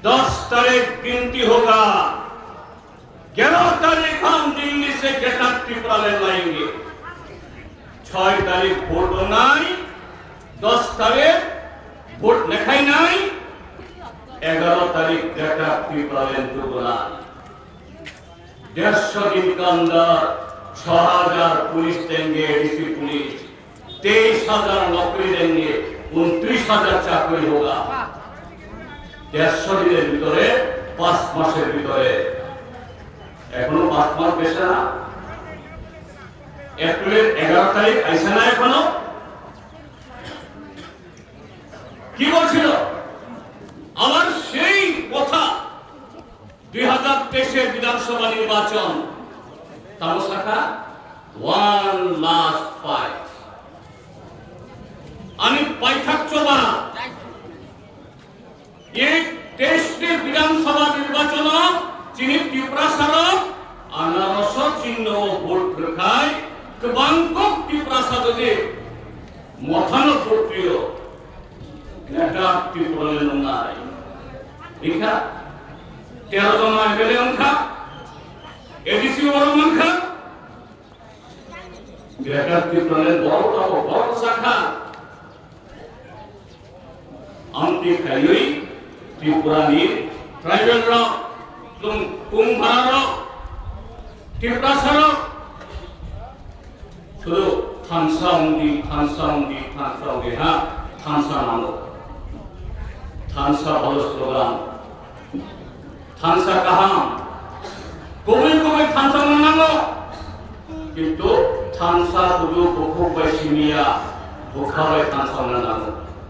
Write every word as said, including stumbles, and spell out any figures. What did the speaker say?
दस तारीख गिनती होगा, ग्यारह तारीख हम दिल्ली से ग्रेटर टिप्रालैंड लाएंगे। छह तारीख वोट নাই, दस तारीख वोट দেখাই নাই, এগারো তারিখ গ্রেটার টিপ্রাল্যান্ড ট্রিব্যুনাল। দেড়শো দিন के अंदर छह हजार पुलिस देंगे, एडीसी पुलिस, तेईस हजार नौकरी देंगे, उनतीस हजार चाकरी होगा। দেড়শো দিনের ভিতরে, পাঁচ মাসের ভিতরে। এখনো পাঁচ মাস গেছে না? এপ্রিলের এগারো তারিখ আইছে না এখনো? কি বলছিল? আমার সেই কথা, দুই হাজার তেইশের বিধানসভা নির্বাচন, তামসা খা, one last fight. Ani paithak choba, এই তেইশটি বিধানসভা নির্বাচন, chini Tiprasarok আনারস চিহ্ন vote rwkhai, kwbang kok Tiprasa jodi mothano vote rwio, Greater Tipraland wngnai. Rikha, তেরো জন MLA wngkha, ADC oro mankha, Greater Tipraland borok abo borok sakha. Amtwi khaiwi Tripura ni tribal rok, chwng kung bara rok, Tiprasa rok, sudu thansa wngdi, thansa wngdi, thansa wngdi, ha, thansa nango. Thansa bhalo slogan. Thansa kaham. Kubui kubui thansa no nango. Kintu thansa sudu bukhuk bai simiya, bwkha bai thansa no nango.